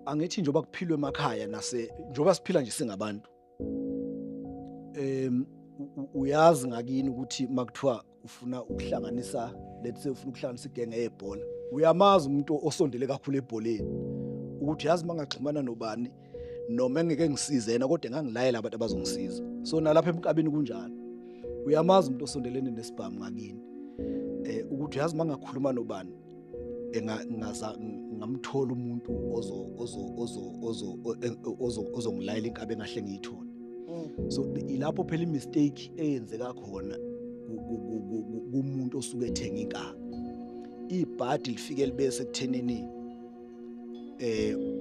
Angithi njengoba kuphilwe emakhaya nase njengoba siphila nje singabantu, uyazi ngakini ukuthi makuthiwa ufuna ukuhlanganisa, let's say ufuna ukuhlanganisa igenge yebhola, uyamazi umuntu osondele kakhulu ebholeni ukuthi yazi mangaxhumana nobani noma engeke ngisize yena kodwa engangilayela abantu abazongisiza. So nalapha emkabini kunjalo, uyamazi umuntu osondelene nesibhamu ngakini, ukuthi yazi mangakhuluma nobani engaza ngamthola umuntu ozo ozo ozo ozo ozo ozongilayela inkabi engahle ngiyithole. So ilapho phela imistake eyenzeka khona kumuntu osuke ethenga inkabi. Ibhadi lifike libe sekuthenini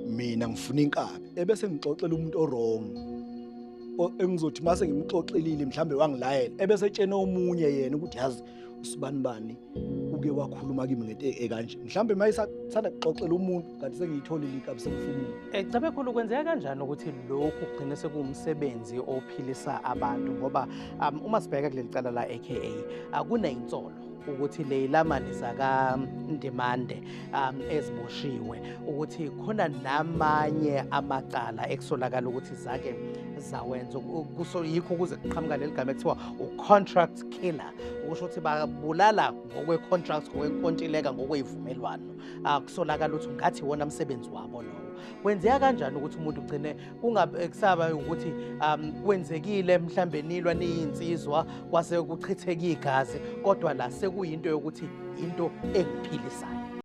mina ngifuna inkabi, ebese ngixoxela umuntu owrong, engizothi mase ngimxoxelile mhlambe wangilayela, ebese etshena omunye yena ukuthi yazi usibani bani uke wakhuluma kimi ngento ekanje, mhlambe mayisanda kuxoxela umuntu kanti sengiyitholile inkabi, sengifuna. Cebekhulu, kwenzeka kanjani ukuthi lokhu kugcine sekuwumsebenzi ophilisa abantu? Ngoba uma sibheka kuleli cala la AKA, akuneyinsolo ukuthi leyilamani zakaNdimande eziboshiwe, ukuthi khona namanye amacala ekusolakala ukuthi zake zawenza. Kuso yikho kuze kuqhamuka leli gama ekuthiwa u-contract killer, ukusho ukuthi babulala ngokwe-contract, ngokwenkontileka, ngokweyivumelwano. Kusolakala ukuthi ngathi iwona msebenzi wabo lowo. Kwenzeka kanjani ukuthi umuntu ugcine kungabe kusaba ukuthi kwenzekile mhlambe nilwa niyinsizwa kwase kuchitheka igazi, kodwa la sekuyinto yokuthi into engiphilisayo?